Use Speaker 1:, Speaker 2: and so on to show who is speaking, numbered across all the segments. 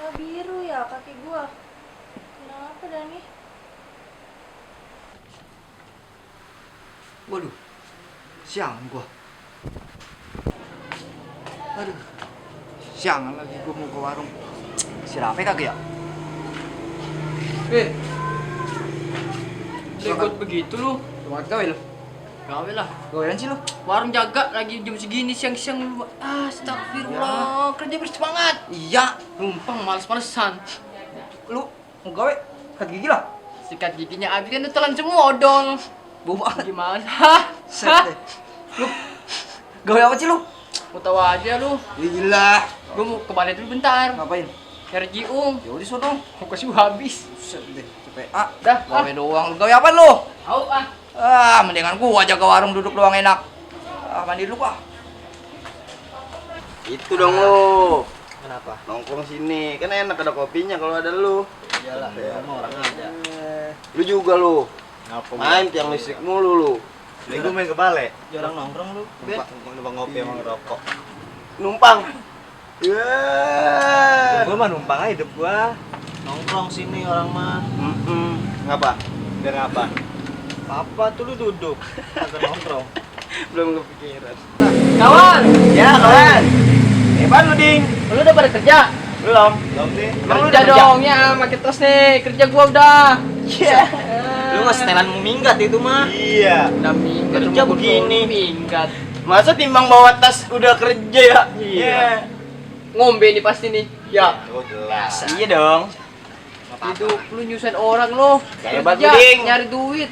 Speaker 1: Warna biru ya kaki gua. Kenapa Dani?
Speaker 2: Waduh, siangan gua. Aduh, siangan lagi gua mau ke warung. Si Rafe kagak ya?
Speaker 3: Ikut begitu lu.
Speaker 2: Semangat gawe lu.
Speaker 3: Gawe lah.
Speaker 2: Gawean sih lu.
Speaker 3: Warung jaga lagi jam segini siang-siang lu. Astagfirullah. Kerja bersemangat.
Speaker 2: Iya,
Speaker 3: Numpang males-malesan.
Speaker 2: lu mau gawe kat gigi lah.
Speaker 3: Sikat giginya abis kan telan semua odol.
Speaker 2: Bau banget.
Speaker 3: Gimana? Hah?
Speaker 2: Set deh. Lu gawe apa sih lu?
Speaker 3: Mau tahu aja lu.
Speaker 2: Gila.
Speaker 3: Gua mau ke balai dulu bentar.
Speaker 2: Ngapain?
Speaker 3: Cari Jiung.
Speaker 2: Ya udah sono.
Speaker 3: Mau kasih habis.
Speaker 2: Set deh, cepet. Ah,
Speaker 3: Dah.
Speaker 2: gawe doang. Lu gawe apa lu?
Speaker 3: Au ah.
Speaker 2: Ah, mendingan gua aja ke warung duduk doang enak. Ah, mandi dulu, Pak.
Speaker 4: Itu dong lu.
Speaker 2: Kenapa?
Speaker 4: Nongkrong sini. Kan enak ada kopinya kalau ada lu.
Speaker 2: Iyalah, semua orang ada.
Speaker 4: Lu juga lu.
Speaker 5: Ngapa?
Speaker 4: Main tiang listrik mulu lu.
Speaker 5: Ini gue main ke balai.
Speaker 4: Jarang nongkrong lu.
Speaker 5: Numpang ngopi sama ngerokok.
Speaker 4: Numpang. Ya.
Speaker 5: Gue mah numpang aja hidup gua.
Speaker 4: Nongkrong sini orang mah. Ngapa?
Speaker 5: Biar apa? Apa tuh lu duduk? Kagak nongkrong.
Speaker 4: Belum kepikiran.
Speaker 3: Kawan,
Speaker 4: Ya, kawan. Hebat lu, Ding.
Speaker 3: lu udah pada kerja?
Speaker 4: Belum.
Speaker 5: Belum sih.
Speaker 4: Emang lu
Speaker 3: Kerja
Speaker 4: udah kerja?
Speaker 3: dong ya, pakai tos nih. Kerja gua udah.
Speaker 4: Iya. Lu nggak setelan mau minggat itu mah.
Speaker 5: Iya.
Speaker 3: Udah minggat
Speaker 4: Kerja begini.
Speaker 3: Minggat.
Speaker 4: Masa timbang bawa tas udah kerja ya?
Speaker 5: Iya.
Speaker 3: Ngombe nih pasti nih. Ya.
Speaker 5: Oh jelas.
Speaker 4: Iya dong.
Speaker 3: Hidup lu nyusahin orang lu.
Speaker 4: Kayak hebat
Speaker 3: Kerja,
Speaker 4: lu, Ding.
Speaker 3: nyari duit.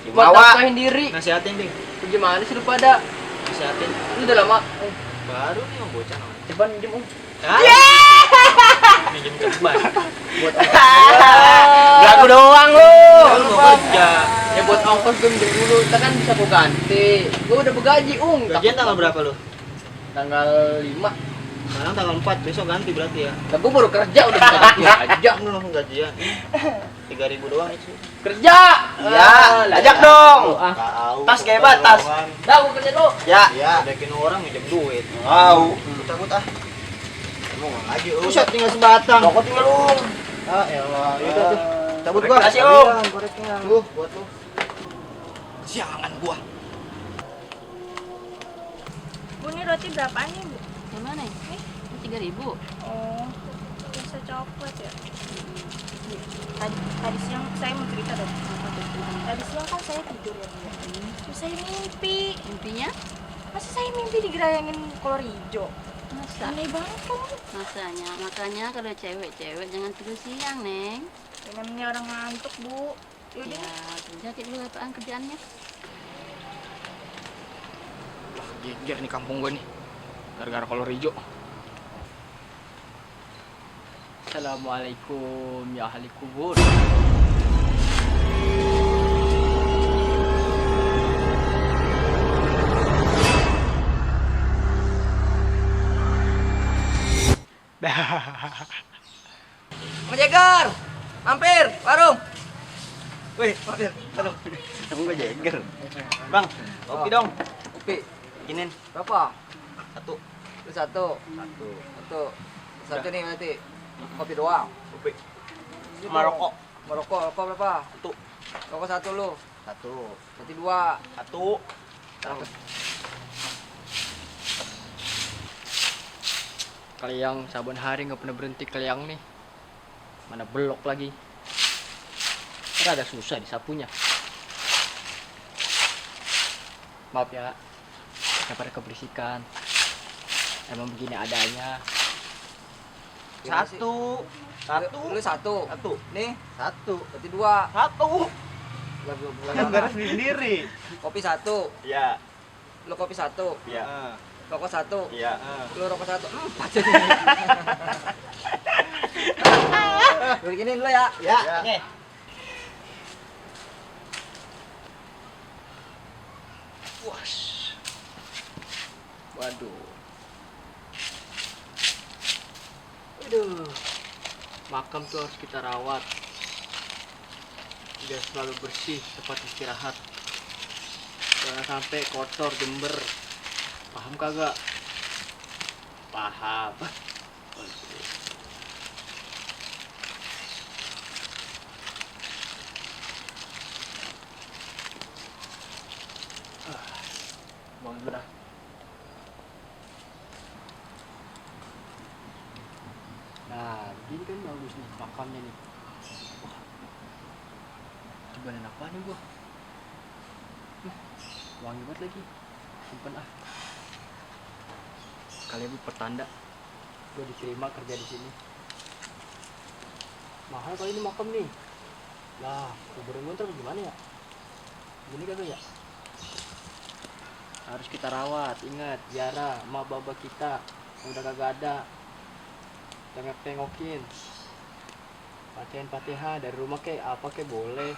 Speaker 3: Buat
Speaker 4: Bawa.
Speaker 3: nafkahin diri.
Speaker 4: Nasihatin, Ding.
Speaker 3: Gimana sih lu pada?
Speaker 4: Nasihatin.
Speaker 3: Lu udah lama.
Speaker 4: Baru nih yang bocah.
Speaker 3: Coba minjem
Speaker 4: Minjem ceban.
Speaker 3: buat
Speaker 4: Lagu doang lu.
Speaker 3: Lu mau kerja. Ya buat ongkos gue minjem dulu. Kita kan bisa gua ganti. Gua udah bergaji,
Speaker 4: Gajian tanggal berapa lu?
Speaker 3: Tanggal 5.
Speaker 4: Sekarang tanggal 4, besok ganti berarti ya.
Speaker 3: Nah, gua baru kerja udah bisa ganti aja.
Speaker 4: Lu langsung gajian. 3.000 doang itu.
Speaker 3: Kerja.
Speaker 4: Iya,
Speaker 3: lah,
Speaker 4: ajak
Speaker 3: ya.
Speaker 4: dong.
Speaker 3: Ah.
Speaker 5: Tahu.
Speaker 4: Tas kayak hebat, tas.
Speaker 3: Dah, gua kerja dulu.
Speaker 4: Ya.
Speaker 5: Iya.
Speaker 4: Udahin orang minjem duit.
Speaker 5: Tahu.
Speaker 4: Cabut ah.
Speaker 5: Mau lagi lu.
Speaker 4: Buset tinggal sebatang.
Speaker 2: Rokok tinggal lu.
Speaker 5: Ah, elah.
Speaker 4: Yaudah tuh.
Speaker 2: Cabut
Speaker 4: Korek
Speaker 2: gua.
Speaker 4: kasih, Om.
Speaker 2: Koreknya.
Speaker 4: Tuh, buat lu.
Speaker 2: Siangan gua.
Speaker 1: Bu, ini roti berapaan nih, Bu?
Speaker 6: Yang mana?
Speaker 1: Nih.
Speaker 6: 3.000.
Speaker 1: Oh, rasa coklat ya. Tadi siang saya mau cerita dong. Tadi siang kan saya tidur ya, Bu. Terus saya mimpi.
Speaker 6: Mimpinya?
Speaker 1: Masa saya mimpi digerayangin kolor hijau?
Speaker 6: Masa?
Speaker 1: Aneh banget kan?
Speaker 6: Masanya. Makanya kalau cewek-cewek jangan tidur siang, Neng.
Speaker 1: Emangnya orang ngantuk, Bu. Yaudah.
Speaker 6: Ya, kerja kayak dulu apaan kerjaannya?
Speaker 3: Wah, geger nih kampung gua nih. Gara-gara kolor hijau. Assalamualaikum ya ahli kubur.
Speaker 2: Mas Jeger, mampir warung.
Speaker 4: Wih, mampir. Aduh. Kamu gak jeger. Bang, kopi dong.
Speaker 2: Kopi.
Speaker 4: Bikinin
Speaker 2: Berapa?
Speaker 4: satu.
Speaker 2: Lu satu. Satu nih berarti. Kopi doang.
Speaker 4: Kopi.
Speaker 2: Ini
Speaker 4: Sama
Speaker 2: dong.
Speaker 4: rokok.
Speaker 2: Sama rokok berapa?
Speaker 4: Satu.
Speaker 2: Rokok satu lu.
Speaker 4: Satu.
Speaker 2: Berarti dua.
Speaker 4: Satu.
Speaker 3: Kaliang saban hari nggak pernah berhenti kaliang nih. Mana belok lagi. Rada susah disapunya. Maaf ya, daripada keberisikan. Emang begini adanya.
Speaker 4: Satu. Satu.
Speaker 2: Lu satu.
Speaker 4: Satu.
Speaker 2: Nih,
Speaker 4: Satu.
Speaker 2: berarti dua.
Speaker 4: Satu. Kan beres sendiri.
Speaker 2: Kopi satu.
Speaker 4: Iya.
Speaker 2: Lu kopi satu.
Speaker 4: Iya.
Speaker 2: Rokok satu.
Speaker 4: Iya.
Speaker 2: Lu rokok satu. Empat jadi. Lu gini dulu ya.
Speaker 4: Ya. Oke.
Speaker 3: Puas. Waduh. Aduh. Makam tuh harus kita rawat. Biar selalu bersih tempat istirahat. Jangan sampai kotor, jember. Paham kagak? Paham. bagus nih makamnya nih. Wah. Cobain apa nih gua? Wangi banget lagi. Simpen ah. Kalian bu pertanda gua diterima kerja di sini. Mahal kali ini makam nih. Lah, kuburan gua ntar gimana ya? Gini kagak ya? Harus kita rawat, ingat, ziarah emak baba kita udah kagak ada. Tengok-tengokin. Bacain Fatihah dari rumah kek apa kek boleh.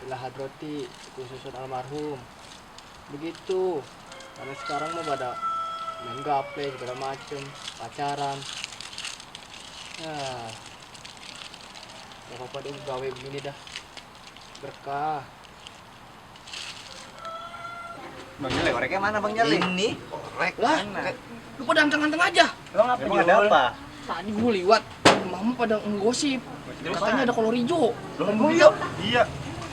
Speaker 3: Ilah hadrati khususun almarhum. Begitu. Karena sekarang mau pada main gaple segala macem, pacaran. Nah, gak apa-apa deh gawe begini dah. Berkah.
Speaker 4: Bang Jali, koreknya mana Bang Jali?
Speaker 2: Ini korek
Speaker 3: Lah,
Speaker 2: mana?
Speaker 3: lu pada anteng-anteng aja.
Speaker 4: Emang apa?
Speaker 5: Emang ada apa?
Speaker 3: Tadi gue liwat, mama pada ngegosip. Katanya ada kolor hijau.
Speaker 4: Emang iya? Iya.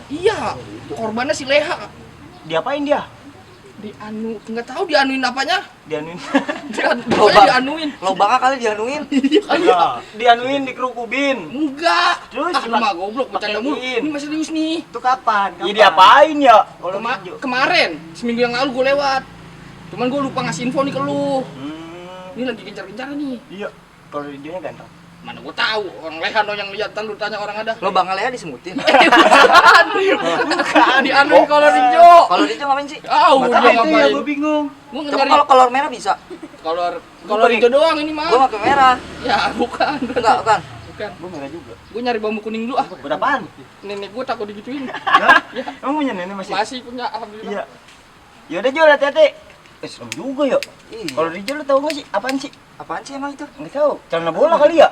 Speaker 3: Iya, korbannya si Leha.
Speaker 5: Diapain dia?
Speaker 3: Nggak tahu dianuin apanya.
Speaker 5: Dianuin.
Speaker 3: Pokoknya dianuin.
Speaker 2: Lo baka kali dianuin.
Speaker 5: Iya. Dianuin dikerukubin.
Speaker 3: Enggak.
Speaker 5: Terus
Speaker 3: Mah goblok bercanda mulu.
Speaker 5: Ini
Speaker 3: Ini masih serius nih.
Speaker 5: Itu kapan? Iya diapain ya? Kalau
Speaker 3: Kemarin, seminggu yang lalu gue lewat. Cuman gue lupa ngasih info nih ke lu. Ini lagi gencar-gencar nih.
Speaker 5: Iya. Kalau videonya ganteng.
Speaker 3: Mana gue tahu, orang Leha dong yang lihat, lu tanya orang ada.
Speaker 2: Lo bang Lea disemutin.
Speaker 3: Bukan. Dianuin kolor hijau.
Speaker 2: Kalau dia ngapain sih?
Speaker 3: Dia ngapain?
Speaker 5: Gue bingung.
Speaker 3: Gue
Speaker 2: Coba
Speaker 3: nyari
Speaker 2: kalau kolor merah bisa.
Speaker 3: kolor hijau doang ini mah.
Speaker 2: Gue pakai merah.
Speaker 3: Ya bukan.
Speaker 2: Enggak, bukan.
Speaker 3: Bukan.
Speaker 5: Gue merah juga.
Speaker 3: Gue nyari bambu kuning dulu ah.
Speaker 5: Buat apaan?
Speaker 3: Nenek gue takut digituin.
Speaker 5: Ya? Emang punya nenek masih?
Speaker 3: Masih punya alhamdulillah.
Speaker 5: Iya. Yaudah jual hati-hati. Serem juga ya.
Speaker 2: Iya.
Speaker 5: Kalau dijual lu tahu nggak sih? Apaan sih?
Speaker 2: Apaan sih emang itu?
Speaker 5: Nggak tahu. Celana bola kali ya?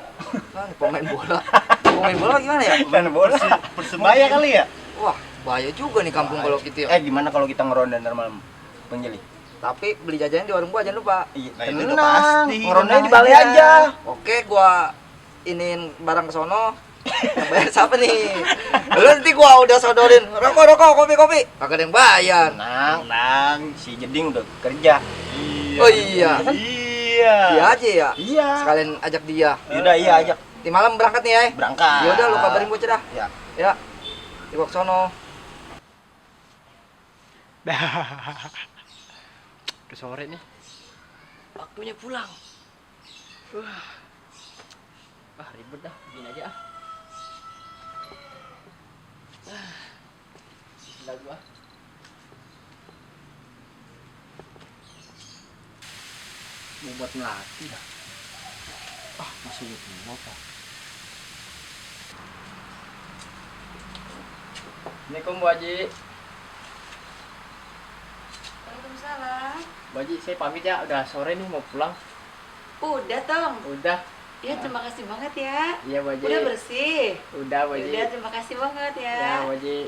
Speaker 2: Ah, pemain bola. Pemain bola gimana ya?
Speaker 5: Celana bola. Persebaya kali ya?
Speaker 2: Wah, bahaya juga nih kampung kalau gitu ya.
Speaker 5: Gimana kalau kita ngeronda ntar malam? Bang Jali.
Speaker 2: Tapi beli jajanan di warung gua jangan lupa.
Speaker 5: Iya,
Speaker 2: Tenang,
Speaker 5: ngerondanya di
Speaker 2: tenang
Speaker 5: balai aja.
Speaker 2: Oke, gua iniin barang ke sono. Yang bayar siapa nih? Lu nanti gua udah sodorin rokok, kopi. Kagak ada yang bayar.
Speaker 5: Tenang, si Jeding udah kerja.
Speaker 2: Oh iya.
Speaker 5: Iya.
Speaker 2: Dia aja ya.
Speaker 5: Iya.
Speaker 2: Sekalian ajak dia.
Speaker 5: Yaudah, iya ajak.
Speaker 2: Di malam berangkat nih ya.
Speaker 5: Berangkat.
Speaker 2: Ya udah lu kabarin gua dah.
Speaker 5: Ya.
Speaker 2: Ya. Di gua ke sono.
Speaker 3: Udah sore nih. Waktunya pulang. Ribet dah, begini aja ah. Bismillah gua. Mau buat melatih dah. Masih gitu mau apa? Assalamualaikum Bu Haji.
Speaker 6: Waalaikumsalam.
Speaker 3: Bu Haji, saya pamit ya, udah sore nih mau pulang.
Speaker 6: Udah, Tong.
Speaker 3: Udah.
Speaker 6: Ya, terima kasih banget ya.
Speaker 3: Iya Bu Haji.
Speaker 6: Udah bersih.
Speaker 3: Udah Bu Haji.
Speaker 6: Udah, terima kasih banget ya.
Speaker 3: Ya Bu Haji.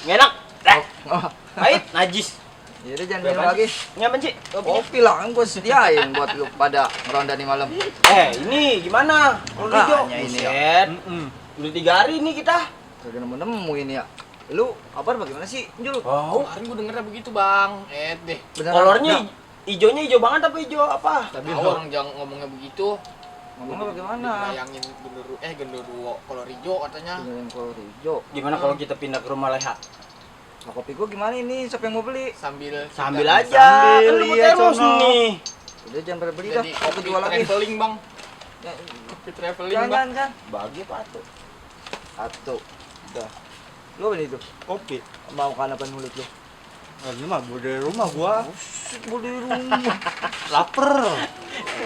Speaker 5: Ngenak.
Speaker 2: Oh.
Speaker 5: Pahit, najis.
Speaker 2: Ya udah jangan minum lagi.
Speaker 5: Ini apa sih?
Speaker 2: Kopi lah, kan gua sediain buat lu pada ngeronda di malam.
Speaker 5: Ini gimana? Kalau hijau.
Speaker 2: Makanya ini ya.
Speaker 5: Buset. Udah 3 hari nih kita.
Speaker 2: Kagak nemu ini ya. Lu kabar bagaimana sih, Jul?
Speaker 5: Oh,
Speaker 3: Kemarin gua dengernya begitu bang. Deh.
Speaker 2: Beneran?
Speaker 5: kolornya
Speaker 2: Nah,
Speaker 5: hijaunya hijau banget apa hijau apa?
Speaker 3: Tapi orang jangan ngomongnya begitu.
Speaker 2: ngomongnya bagaimana?
Speaker 3: Bayangin genderuwo kolor hijau katanya.
Speaker 2: Beneran kolor hijau.
Speaker 5: Gimana kalau kita pindah ke rumah Leha?
Speaker 2: Nah, kopi gua gimana ini? Siapa yang mau beli?
Speaker 3: Sambil
Speaker 5: Aja. Kan lu
Speaker 4: iya,
Speaker 5: termos
Speaker 4: sono.
Speaker 5: nih.
Speaker 2: Udah jangan pada beli dah.
Speaker 3: Jadi
Speaker 2: Aku
Speaker 3: kopi
Speaker 2: jual lagi.
Speaker 3: traveling bang.
Speaker 2: Ya,
Speaker 3: Kopi traveling
Speaker 2: jangan,
Speaker 3: bang.
Speaker 2: jangan.
Speaker 5: Bagi apa tuh?
Speaker 2: Satu. Udah. Lu apa nih itu?
Speaker 4: Kopi.
Speaker 2: Mau kan apa nulis lu?
Speaker 4: Ini mah gua dari rumah gua.
Speaker 2: Gua di rumah.
Speaker 4: Lapar.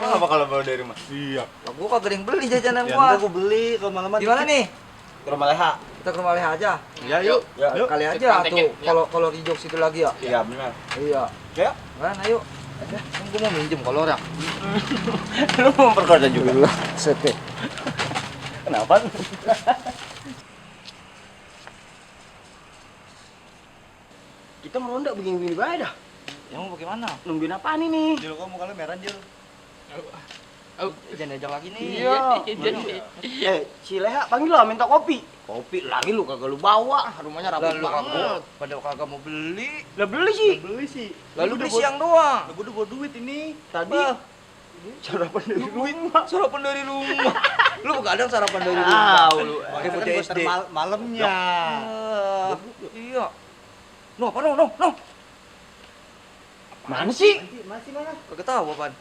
Speaker 4: Apa kalau bawa dari rumah? Iya.
Speaker 2: Lah gua kagak ada yang beli jajanan
Speaker 4: Ya
Speaker 2: gua.
Speaker 4: udah gua beli kalau malaman.
Speaker 2: Di mana nih?
Speaker 5: Ke rumah Leha.
Speaker 2: Kita ke rumah Leha aja.
Speaker 4: Ya yuk.
Speaker 5: Ya,
Speaker 4: Yuk.
Speaker 2: Kali aja
Speaker 3: Praktekin,
Speaker 2: tuh
Speaker 3: ya.
Speaker 2: kalau hijau situ lagi ya.
Speaker 5: Iya benar.
Speaker 2: Iya.
Speaker 5: Ya.
Speaker 2: Kan ayo. Kan gua mau minjem kolor ya.
Speaker 5: Lu mau perkosa juga.
Speaker 2: Sepe.
Speaker 5: Kenapa? Kita meronda begini-begini bae dah.
Speaker 2: Ya mau bagaimana?
Speaker 5: Nungguin apaan ini?
Speaker 4: Jul kok mukanya merah Jul?
Speaker 2: Jangan ajak lagi nih.
Speaker 5: Si Leha panggil lah minta kopi. Kopi lagi lu kagak lu bawa. Rumahnya rapat
Speaker 2: Lalu
Speaker 5: banget.
Speaker 2: pada kagak mau beli.
Speaker 5: Lah beli sih.
Speaker 2: Lalu beli siang doang.
Speaker 5: Gua udah bawa duit ini. Tadi
Speaker 2: Bah,
Speaker 5: sarapan dari rumah.
Speaker 2: sarapan dari rumah. Lu begadang sarapan dari rumah.
Speaker 5: Lu.
Speaker 2: Pakai bocah SD.
Speaker 5: Malamnya.
Speaker 2: Iya. No, apa no?
Speaker 5: Mana sih?
Speaker 2: Kagak tahu apaan.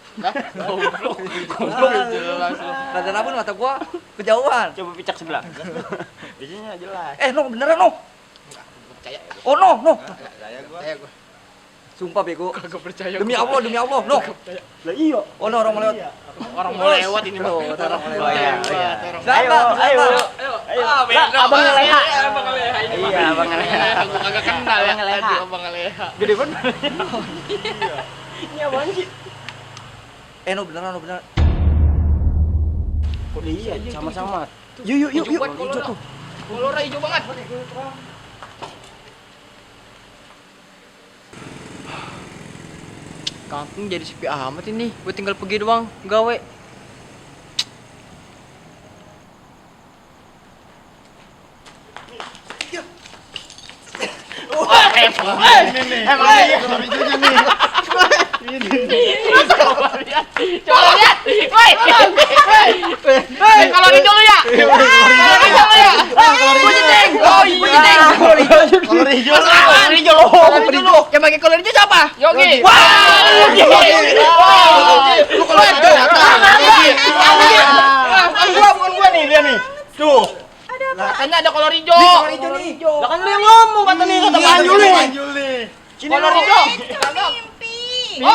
Speaker 2: Rada nabun mata gua kejauhan.
Speaker 5: Coba picak sebelah. Biasanya jelas.
Speaker 2: No, beneran no. Oh no.
Speaker 5: Saya gua.
Speaker 2: Sumpah bego.
Speaker 3: Kagak percaya.
Speaker 2: Demi Allah, no.
Speaker 5: Lah iya.
Speaker 2: Oh no, orang mau lewat.
Speaker 3: Orang mau lewat ini mah.
Speaker 2: Orang mau
Speaker 5: Oh, iya.
Speaker 2: Silakan.
Speaker 5: Ayo. Lah, abang Leha.
Speaker 3: Abang Leha ini.
Speaker 5: Iya, abang Leha.
Speaker 3: Aku kagak kenal ya.
Speaker 5: Abang Leha.
Speaker 3: Aduh, Abang Leha.
Speaker 5: Gede banget. Ini apaan sih?
Speaker 2: No, beneran.
Speaker 5: Kok iya, sama-sama. Yuk.
Speaker 3: Kolora hijau banget. Kampung jadi sepi amat ini. Gue tinggal pergi doang, gawe.
Speaker 5: Emang iya kalau hijaunya nih.
Speaker 3: Coba lihat. Woi. Kalau hijau lu ya. Kalau hijau lu ya. Gue jedeng. Oh iya.
Speaker 5: Kolor hijau. Kolor hijau.
Speaker 3: Yang pakai kolor hijau siapa? Yogi.
Speaker 5: Wah, lu kalau hijau bukan gua nih dia nih. Tuh.
Speaker 3: Katanya ada kolor hijau.
Speaker 5: Lah kan lu yang ngomong kata nih kata Panjul nih.
Speaker 3: Kolor hijau.
Speaker 1: Mimpi.
Speaker 3: Oh.